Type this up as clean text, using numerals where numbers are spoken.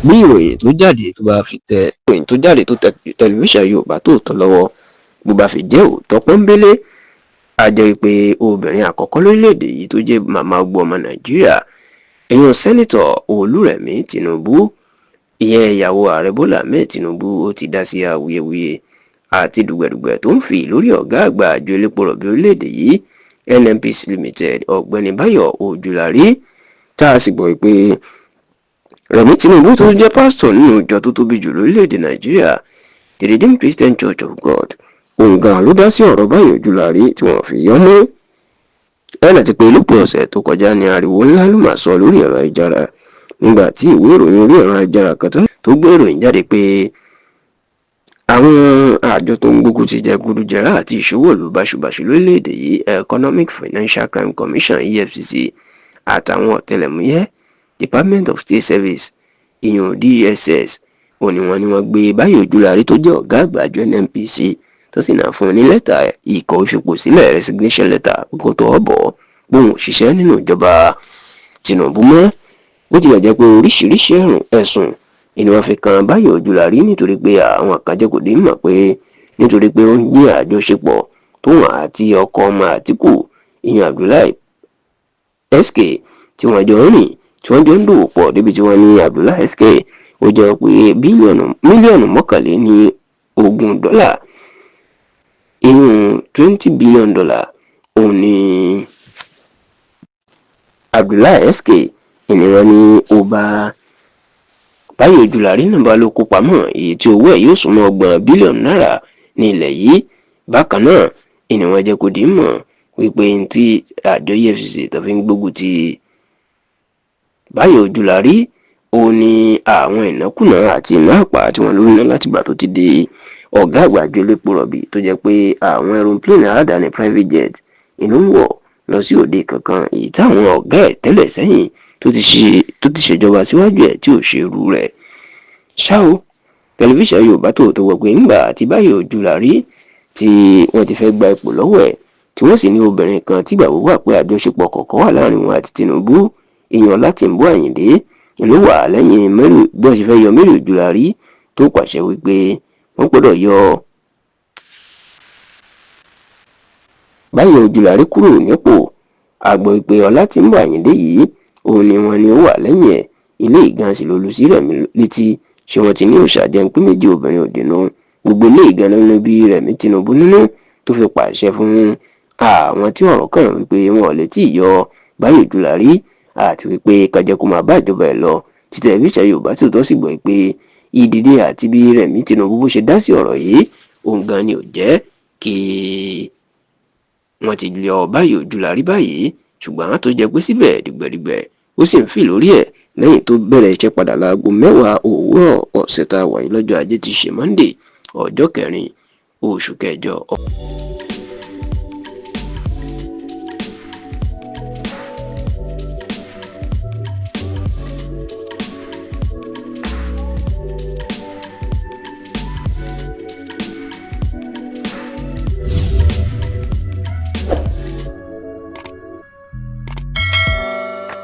Bí ìròyìn tó jáde tó bá fi tẹ ìròyìn tó jáde tó tẹ tẹlifíṣàn Yorùbá Tòótọ́ lọ́wọ́, bó bá fi jẹ́ òótọ́ pọ́nbélé, a jẹ́ pé obìnrin àkọ́kọ́ lórílẹ̀‐èdè yìí tó jẹ́ màmá gbogbo ọmọ Nàìjíríà, èèyàn Senator Olúrẹ̀mí Tinubu, ìyẹn ìyàwó Ààrẹ Bọ́lá Ahmed Tinubu, ó ti dá sí awuyewuye àti dùgbẹ̀dùgbẹ̀ tó ń fi lórí ọ̀gá àgbà àjọ elépo rọ̀bì orílẹ̀-èdè yìí, NNPC Limited, Ọ̀gbẹ́ni Báyọ̀ Ojúlárí, tá a sì gbọ́ pé Rẹ̀mí Tinubu, tó jẹ́ pásítọ̀ nínú ìjọ tó tóbi jù lórílẹ̀-èdè Nàìjíríà, The Redeemed Christian Church of God, òun gan ló dá sí ọ̀rọ̀ Báyọ̀ Ojúlárí tí wọ́n fi yọ mọ́ ẹnà ti pé lópin ọ̀sẹ̀ tó kọjá ní ariwo ńlá ló máa sọ lórí ẹ̀rọ ayélujára, nígbà tí ìwé ìròyìn orí ẹ̀rọ ayélujára kan tó gbé ìròyìn jáde pé àwọn àjọ tó ń gbógun ti jẹgúdújẹrá àti ìṣòwòlù báṣubàṣu lórílẹ̀‐èdè yìí, Economic Financial Crime Commission, EFCC, àtàwọn ọ̀tẹlẹ̀múyẹ́ Department of State Service, ìyẹn DSS, ò ní wọ́n ní wọ́n gbé Báyọ̀ Ojúlárí tó jẹ́ ọ̀gá àgbà àjọ NNPC, tó sì náà fún un ní lẹ́tà ìkọ̀ ìfipò sílẹ̀, resignation letter, kó tó ọ̀bọ̀ bóun òṣìṣẹ́ nínú ìjọba Tinubu mọ́. Bó tilẹ̀ jẹ́ pé oríṣiríṣi ẹ̀sùn ni wọ́n fi kan Báyọ̀ Ojúlárí, nítorí pé àwọn kan jẹ́ kó di mọ̀ pé nítorí pé ó ń ní àjọṣepọ̀ tóun àti ọkọ ọmọ Àtíkù, ìyẹn Abdullahi SK, tí wọ́n jọ ń rìn, tí wọ́n jọ ń dòwò pọ̀, débi tí wọ́n ní Abdullahi SK ó jẹ́ pé bílíọ̀nù mílíọ̀nù 21 dọ́là, ìyún $20 billion, òun ni Abdullahi SK ìní wọn ní ó bá Báyọ̀ Ojúlárí náà bá ló kó pamọ́, èyí tí owó ẹ̀ yóò súnmọ́ 30 bílíọ̀nù náírà ní ilẹ̀ yìí. Bákan náà ìní wọn jẹ́ kó di mọ̀ wípé tí àjọ EFCC tó fi ń gbógun ti Báyọ̀ Ojúlárí, ó ní àwọn ìnákùná àti ìná àpá tí wọ́n lórí náà látìgbà tó ti di ọ̀gá àgbà àjọ elépo rọ̀bì, tó jẹ́ pé àwọn aeroplane aládàáni, private jet, ìlú ń wọ̀ lọ sí òde kankan, èyí táwọn ọ̀gá ẹ̀ tẹ́lẹ̀ sẹ́yìn tó ti ṣèjọba síwájú ẹ̀ tí ò ṣe irú rẹ̀. Ṣá o, tẹlifíṣàn Yorùbá Tòótọ́ wọ pé ńgbà tí Báyọ̀ Ojúlárí tí wọ́n ti fẹ́ gba ipò lọ́wọ́ ẹ̀, tí wọ́n sì ní obìnrin kan tí gbàgbọ́ wà pé àjọṣepọ̀ kọ̀ọ̀kan wà láàrin wọn àti Tinubu, èèyàn Látìǹbù Àyìndé, ló wà lẹ́yìn mẹ́rù bí wọ́n ṣe fẹ́ yọ Mary Ojúlárí, tó pàṣẹ wípé wọ́n gbọ́dọ̀ yọ Báyọ̀ Ojúlárí kúrò nípò. Àgbọ̀ ìpè Ọlátìǹbù Àyìndé yìí, òun ni wọ́n ní ó wà lẹ́yìn ẹ̀. Ilé ìgan sì ló lu sí Rẹ̀mí létí. Ṣé wọ́n ti ní òòṣà jẹun pé méjì, obìnrin òdìnnú gbogbo ilé ìgan ló bí Rẹ̀mí Tinubu nínú, tó fi pàṣẹ fún àwọn tí ọ̀rọ̀ kàn wípé wọn ò lè tí ì yọ Báyọ̀ Ojúlárí, àti wípé kájẹ́ kó máa bá ìjọba ẹ̀ lọ. Tí tẹlifíṣàn Yorùbá Tòótọ́ sì gbọ́ pé ìdìde àti bí Rẹ̀mí Tinubu bó ṣe dá sí ọ̀rọ̀ yìí, òun gan ni ò jẹ́ kí wọ́n ti yọ Báyọ̀ Ojúlárí báyìí, ṣùgbọ́n tó jẹ́ pé síbẹ̀ dìgbẹ̀dìgbẹ̀ ó sì ń fì lórí ẹ̀ lẹ́yìn tó bẹ̀rẹ̀ iṣẹ́ padà láago 10 òwúrọ̀ ọ̀sẹ̀ tá a wà yìí, lọ́jọ́ Ajé tí ṣe Monday, ọjọ́ 4 oṣù kẹjọ.